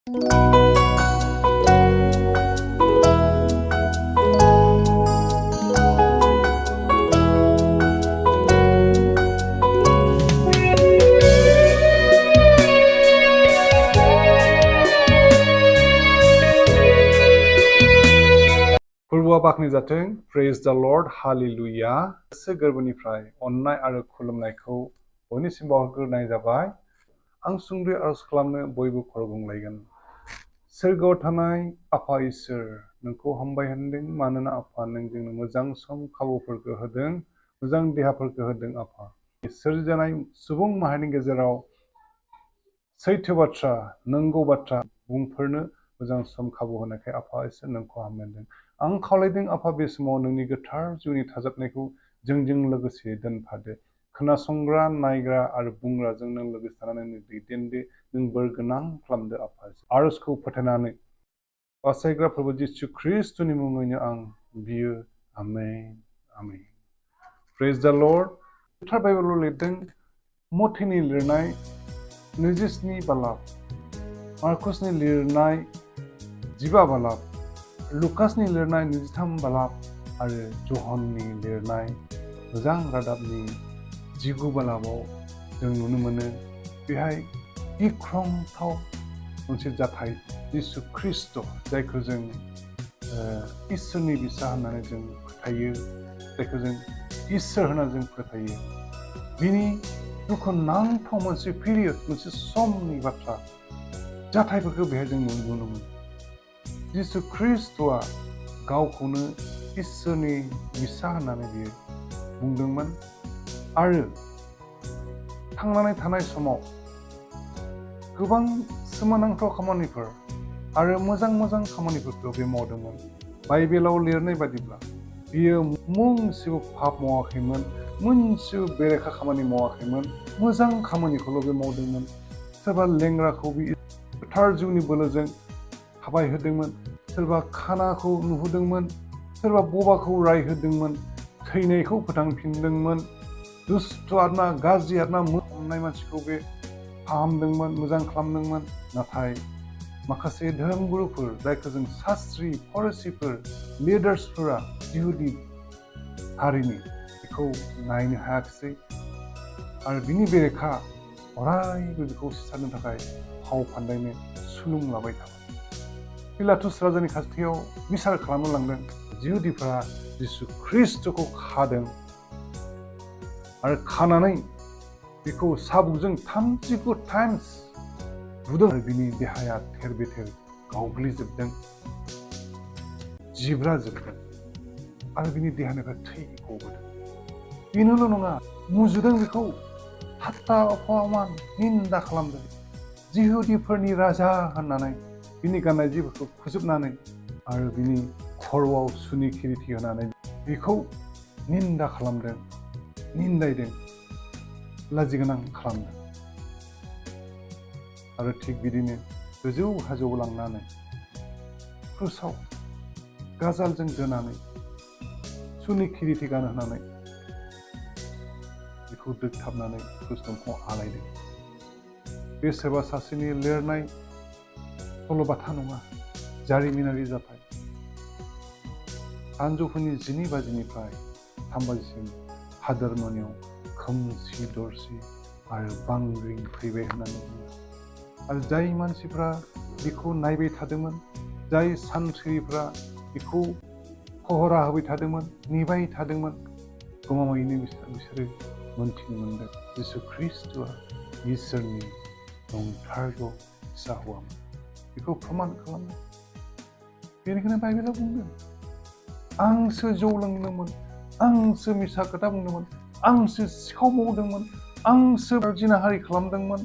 फोरबोआ बाख्नायजाथों प्रेज द lord hallelujah गोसो गोरबोनिफ्राय अननाय आरो खुलुमनायखौ बयनिसिम बावहरग्रोनाय जाबाय। आं सुंद'यै आरज खालामनो बयबो खर' गंलायगोन। सोरगोआव थानाय आफा इसोर नोंखौ हामबाय होनदों, मानोना आफा नों जोंनो मोजां सम खाबुफोरखौ होदों, मोजां देहाफोरखौ होदों। आफा सोरजिजानाय सुबुं माहारिनि गेजेराव सैथो बाथ्रा, नंगौ बाथ्रा बुंफोरनो मोजां सम खाबु होनायखाय आफा इसोर नोंखौ हामबाय। आं खावलायदों आफा बे समाव नोंनि गोथार जिउनि थाजाबनायखौ जोंजों लोगोसे दोनफादो। खोनासंग्रा, नायग्रा आरो बुंग्राजों नों लोगोसे थानानै नों दैदेनदो, नों बोर गोनां खालामदो आफा। आरजखौ फोथायनानै बासायग्रा प्रभु जिसु ख्रिस्टनि मुङैनो आं बियो, आमेन आमेन। प्रेज द लर्ड। गोथार बाइबेलाव लिरदों, मथेनि लिरनाय 27 बालाब, मार्कसनि लिरनाय 15 बालाब, लुकासनि लिरनाय 23 बालाब आरो जहननि लिरनाय मोजां रादाबनि 19 बालाबाव जों नुनो मोनो। बेहाय गिख्रंथाव मोनसे जाथाय, जिसु ख्रिस्ट जायखौ जों इसोरनि बिसा होननानै जों फोथायो, जायखौ जों इसोर होननानै जों फोथायो, बिनि दुखुनांथाव मोनसे पिरियड, मोनसे समनि बाथ्रा जाथायफोरखौ बेहाय जों नुनो मोनो। जिसु ख्रिस्टआ गावखौनो इसोरनि बिसा होननानै बियो बुंदोंमोन आरो थांनानै थानाय समाव गोबां सोमोनांथाव खामानिफोर आरो मोजां मोजां खामानिफोरखौ बे मावदोंमोन। बाइबेलाव लिरनाय बादिब्ला बियो मोनसेबो पाप मावाखैमोन, मोनसेबो बेरेखा खामानि मावाखैमोन, मोजां खामानिखौल' बे मावदोंमोन। सोरबा लेंग्राखौ बे गोथार जिउनि बोलोजों थाबायहोदोंमोन, सोरबा खानाखौ नुहोदोंमोन, सोरबा बबाखौ रायहोदोंमोन, थैनायखौ फोथांफिनदोंमोन, दुष्ट आत्मा, गाज्रि आत्मा मोननाय मानसिखौ बे फाहामदोंमोन, मोजां खालामदोंमोन। नाथाय माखासे धोरोमगुरुफोर, जायखौ जों शास्त्रि, फरिसीफोर, लिडार्सफोरा इहुदि हारिनि, बेखौ नायनो हायाखिसै आरो बिनि बेरेखा अरायबो बेखौ सिथारनो थाखाय फाव फान्दायनो सुलुं लाबाय थाबाय। पिलातुस राजानि खाथियाव बिसार खालामनो लांदों। जिहुदिफोरा जिसु ख्रिस्टखौ खादों आरो खानानै बेखौ साबुकजों 39 टाइम्स बुदों आरो बिनि देहाया थेर बेथेर गावग्लिजोबदों, जिब्राजोबदों आरो बिनि देहानिफ्राय थै गबोदों। बेनोल' नङा, मुजुदों बेखौ, ठाट्टा अपमान निन्दा खालामदों। जिहुदिफोरनि राजा होननानै बिनि गाननाय जिफोरखौ फोजोबनानै आरो बिनि खर'आव सुनि किरिति होनानै बेखौ निन्दा खालामदों, निन्दायदों, लाजिगोनां खालामदों। आरो थिग बिदिनो गोजौ हाजोआव लांनानै क्रुसाव गाजालजों दोनानै सुनि किरिति गानहोनानै बेखौ दोगथाबनानै क्रुस दंफाङाव आलायदों। बे सोरबा सासेनि लिरनाय सल'बाथा नङा, जारिमिनारि जाथाय। सानजौफुनि 12 बाजिनिफ्राय 3 बाजिसिम हादोरमानियाव खोमसि दरसि आरो बांग्रिं फैबाय होननानै बुङो। आरो जाय मानसिफ्रा बेखौ नायबाय थादोंमोन, जाय सानथ्रिफ्रा बेखौ पहरा होबाय थादोंमोन, नेबाय थादोंमोन, गमामायैनो बिसोरो मोनथिनो मोनदों जिसु ख्रिस्टआ इसोरनि नंथारगौ फिसा हौवामोन। बेखौ प्रमान खालामो। बेनिखायनो बाइबेला बुंदों, आंसो जौ लोंदोंमोन, आंसो मिसा खोथा बुंदोंमोन, आंसो सिखाव मावदोंमोन, आंसो जिनाहारि खालामदोंमोन,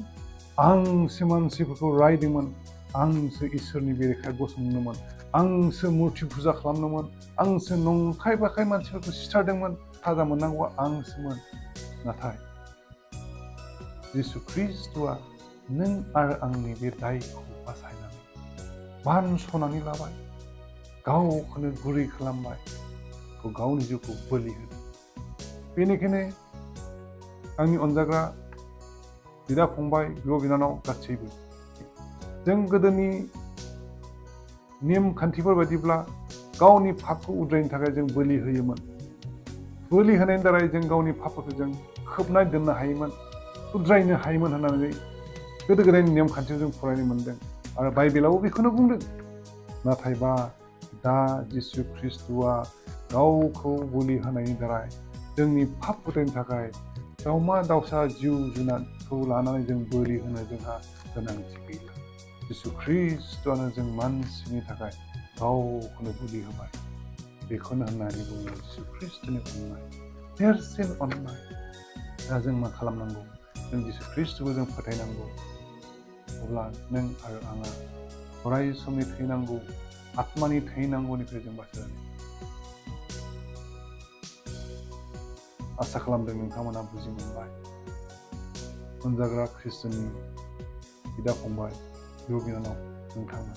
आंसो मानसिफोरखौ रायदोंमोन, आंसो इसोरनि बेरेखायै गसंदोंमोन, आंसो मुर्ति फुजा खालामदोंमोन, आंसो नंखाय बाखाय मानसिफोरखौ सिथारदोंमोन, साजा मोननांगौआ आंसोमोन। नाथाय जिसु ख्रिस्टआ नों आरो आंनि बे दायखौ बासायनानै बानस'नानै लाबाय, गावखौनो गुरै खालामबाय, गावनि जिउखौ बोलि होदों। बेनिखायनो आंनि अनजाग्रा बिदा फंबाय, बिब' बिनानाव गासैबो जों गोदोनि नेमखान्थिफोर बायदिब्ला गावनि पापखौ उद्रायनो थाखाय जों बोलि होयोमोन। बोलि होनायनि दारै जों गावनि पापफोरखौ जों खोबनानै दोननो हायोमोन, उद्रायनो हायोमोन होननानै गोदो गोदायनि नेमखान्थियाव जों फरायनो मोनदों आरो बाइबेलावबो बेखौनो बुंदों। नाथायबा दा जिसु ख्रिस्ट'आ गावखौ बोलि होनायनि दारै जोंनि पाप उद्रायनो थाखाय दाउमा दाउसा जिउ जुनारखौ लानानै जों बोलि होनो जोंहा गोनांथि गैला। जिसु ख्रिस्ट'आनो जों मानसिनि थाखाय गावखौनो बोलि होबाय। बेखौनो होननानै बुङो जिसु ख्रिस्ट'नि अननाय, देरसिन अननाय। दा जों मा खालामनांगौ? जों जिसु ख्रिस्ट'खौ जों फोथायनांगौ। अब्ला नों आरो आङा अराय समनि थैनांगौ, आत्मानि थैनांगौनिफ्राय जों बासायगोन। आसा खालामदों नोंथांमोना बुजि मोनबाय। अनजाग्रा ख्रिस्ट'नि बिदा फंबाय, बिब' बिनानाव नोंथाङा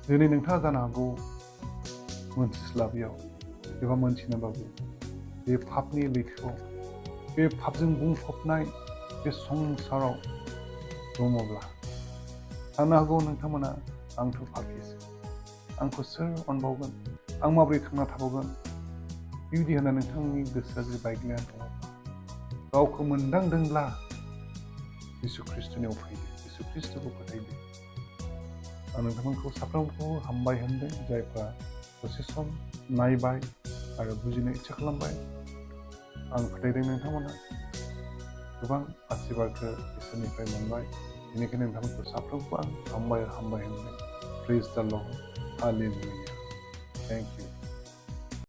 दिनै नोंथाङा जानो हागौ मोनथिस्लाबियाव एबा मोनथिनाबाबो बे पापनि लैथोआव, बे पापजों बुंफबनाय बे संसाराव दङब्ला साननो हागौ नोंथांमोना आंथ' पापिसो, आंखौ सोर अनबावगोन, आं माबोरै थांना थाबावगोन, बिबायदि होनना नोंथांनि गोसोआ जुदि बायग्लिना दङ, गावखौ मोनदांदोंब्ला जिसु ख्रिस्ट'नियाव फैदो, जिसु ख्रिस्ट'खौ फोथायदो। आं नोंथांमोनखौ साफ्रोमखौ हामबाय होनदों जायफ्रा दसे सम नायबाय आरो बुजिनो इच्छा खालामबाय। आं फोथायदों नोंथांमोना गोबां आशीर्बादखौ इसोरनिफ्राय मोनबाय। बेनिखायनो नोंथांमोनखौ साफ्रोमखौ आं हामबाय होनदों। प्रेज द लर्ड, हालेलुया, थेंक इउ।